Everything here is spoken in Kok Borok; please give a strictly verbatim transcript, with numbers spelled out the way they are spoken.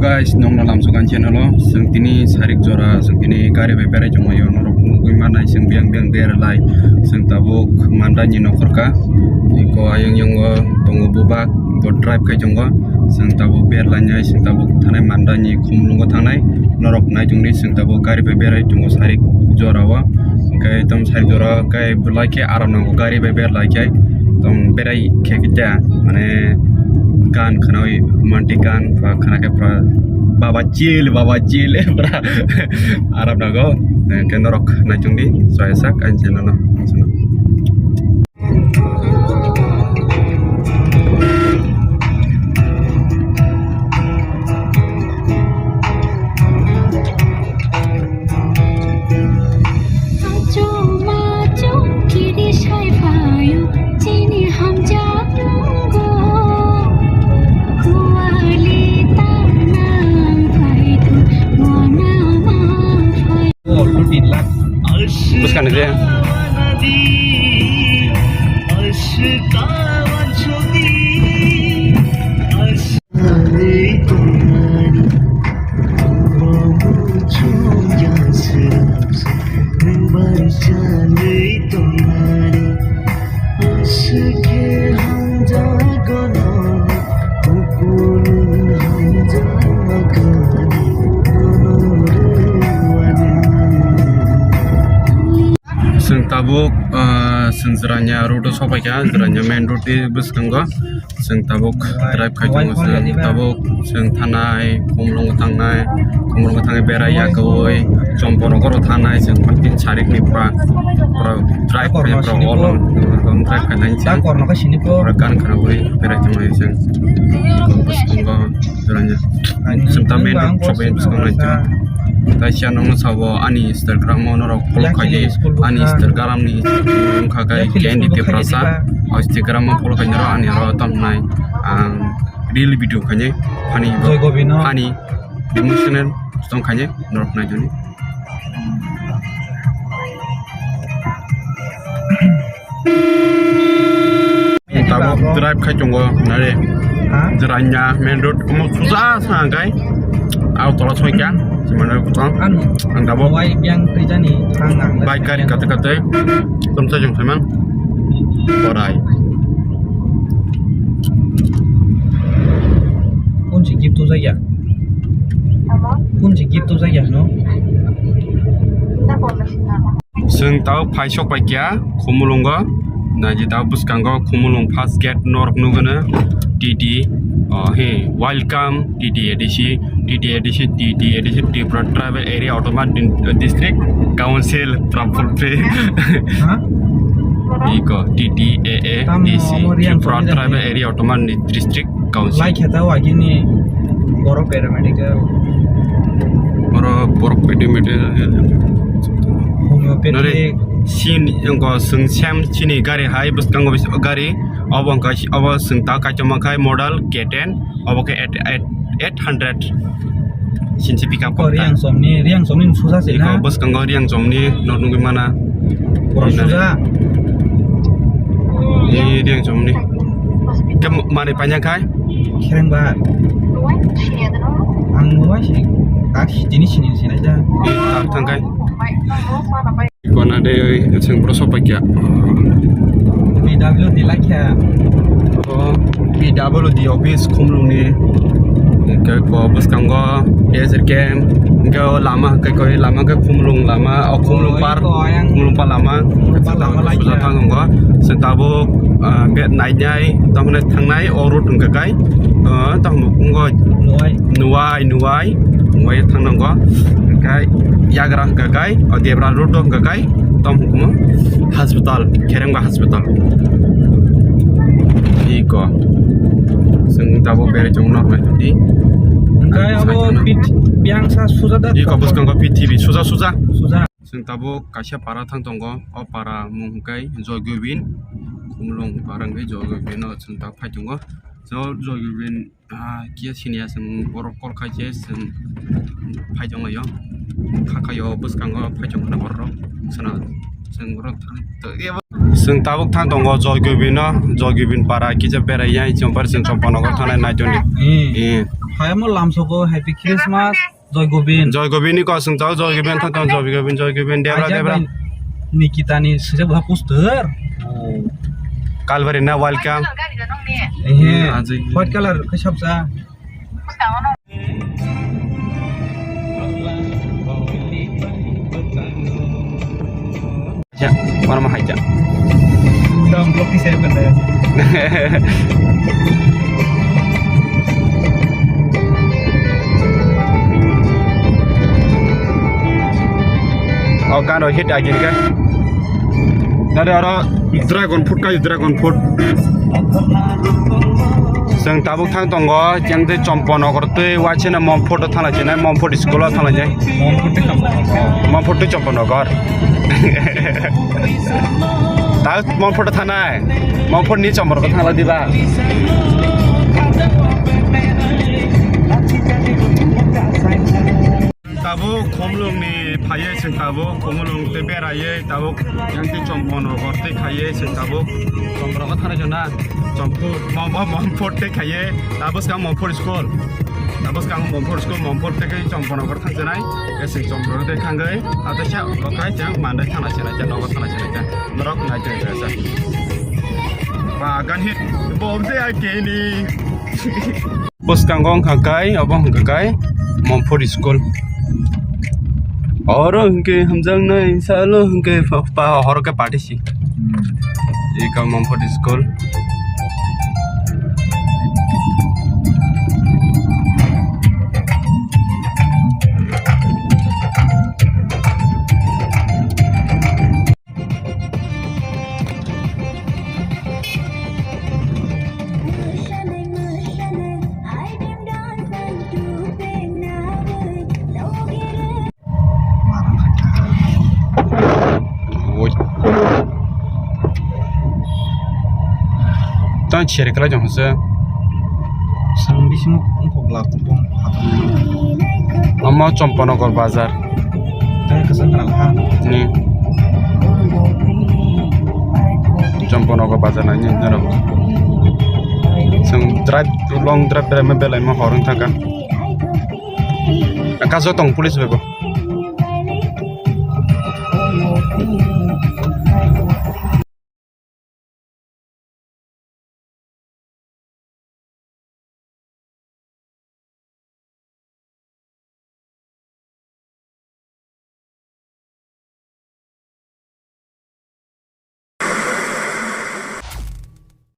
Guys, nokno lamsok ani channel o, chwng tini sarik jora, chwng tini gari bai berai tonglaio, norok nugwi mannai, chwng biyang biyang beralai, chwng tabuk Mandani nokhorka, iko ayang yango tongo bubak, bo drive khai tongo, chwng tabuk berlainai, chwng tabuk thanai Mandani khumlungo thangnai, norok nai tongdi, chwng tabuk gari bai berai tongo sarik jora o. Hwnkhe tong side o khe belai khe aram nango gari bai berlai khe tong berai khe khe mane gan khwnawi romantic gan ba khwna khe pura baba chill baba chill pura aram nango. Hwnkhe norok naichongdi chwraisa kaisa channel no. Bwskang de. Chwng tabuk, ah, chwng Jirania road o sopaikha, Jirania main road ni bwskango. Chwng tabuk drive khai tongo, chwng tabuk chwng thanai, Khumulwngo thangnai, Khumulwngo thangwi berai ya kwbwi, Chomporo goro thanai, chwng phatin sarikni pura, pura drive khai pura olo, drive khai thangwi chwng pura gan khwnawi berai tongmani chwng. Bwskango Jirania. Chwng ta main road sobai bwskango nai chwng. Kaisa nokno sabo ani Instagram o norok follow khaidi, ani Instagram ni wngkha khe K N D Tiprasa, o Instagram o follow khaidi norok ani oro tamo nai ang reel video khainai funny funny emotional tong khainai norok nai duni. Tabuk drive khai tongo nare. Ha? Jirania main road omo suja sa kai. Au tola soi kya? Simana kutang. Ang tabuk wai biang twijani thang ang. Bike gari kate kate. Tom sa jong saman. Borai. Kun si gift tu jaya. Kun si gift tu jaya no? Chwng tabuk phai sok pai kya Khumulwngo, naidi tabuk bwskango Khumulwng first gate norok nugwino T T, oh, he, welcome T T A D C, T T A D C, T T A D C, Tripura Tribal Area Autonomous Din-, District Council, Tripura. Ha? Iko, T T A A D C, Tripura Tribal Area Autonomous District Council. Lai kheta wagini borok paramedical. Borok, borok paramedical. Homeopathic. Nore, sin, engko sung sem sini gari hai, bwskango bis-, gari. Obo engko si-, obo sung ta kaichama khai model K ten, obo khe eight, eight, eight hundred. Sinsi pick up kok ta. Riang somni, riang somni suja se na? Iko bwskango riang somni no nugwi mana. Borok suja. Ni riang somni. Ke mani panya khai? Khereng ba. Ang wai si. Tak si tini sini sini aja. Tak thang khai. Kona de oi chwng bro sopai kya. P W D lai kya. O P W D office Khumlwngni. Ke ko bwskango desert camp. Ke o lama ke ko lama ke Khumlwng lama, o Khumlwng par, Khumlwng par lama. Khumlwng par lama lai kya. Suja thang go. Se tabuk, ah, bet nai nai, tamne thangnai o road hwnkhe kai. Ah, tamo ngo nuai nuai. Wai thang nango, hwnkhe yagra hwnkhe kai, o debra road o hwnkhe kai, tom hukumo hospital, Kherengba hospital. Iko, chwng tabuk berai chwng nok nai tongdi. Hwnkhe abo pit-, biyangsa suja da. Iko bwskango P T V suja suja. Suja. Chwng tabuk kaisa para thang tongo, o para mung hwnkhe Joy Gobin, Khumlwng para hwnkhe Joy Gobin o chwng tabuk phai tongo. So Joy Gobin Ah, kiya siniya chwng borok call khai se chwng phai tonglaio. Kha khaio bwskango phai tongkhna borok chwngno. Chwng borok thang to, ebo. Chwng tabuk thang tongo Joy Gobin no, Joy Gobin para kisa berai ya, chwng par chwng Champanagar thangnai nai tongdi. Hmm. Eh. Hai mo lamsoko Happy Christmas, Joy Gobin. Joy Gobin ni kosong tau, Joy Gobin thang tong, Joy Gobin, Joy Gobin, Debra, ajak Debra. Bai Nikita ni sijak bha poster. Kalbari na welcome. Eh, ajak. White color khe sabsa. Ya, mana mah aja. Dam blok di saya bener. Oh, kan rohit aja kan. Nade aro dragon fruit kai, dragon fruit. Chwng tabuk thang tongo, chwng tei Champanagar tei waisina Mom Fort o thanglaijinai, Mom Fort school o thanglaijinai. Mom Fort tei Champanagar. Mom Fort tei Champanagar. Ta Mom Fort o thangnai. Mom Fort ni Champanagar thangla diba. Tabuk Khumulwng ni phaiye chwng tabuk Khumulwng tei beraiye tabuk yang tei Champanagar tei khaiye chwng tabuk Champanagar thangnai jona Champur Mom-, Mom Fort tei khaiye tabuk swkang Mom Fort school. Tabuk swkang Mom Fort school, Mom Fort tei khai Champanagar thangjanai. Chwng Champanagar tei thangwi ata sa okai chwng mandai thangna chwng chwng nogo thangna chwng chwng norok nai chwng chwng sa. Ba gan hit bom se ai keni. Bwskango wngkha kai, obo wngkha kai Mom Fort school. Oro hwnkhe hamjaknai salo hwnkhe pa, pa, horo khe party si. Hmm. Eka Mom Fort school. Tang chere kala jong se. Sang bisingo wngkok la kutung. Omo Champanagar bazar. Tang kwchang kwrang ha. Ni. Champanagar bazar nai ni norok. Chwng drive, long drive beraima belaima hor wng thangkha. Kaso tong police bai bo.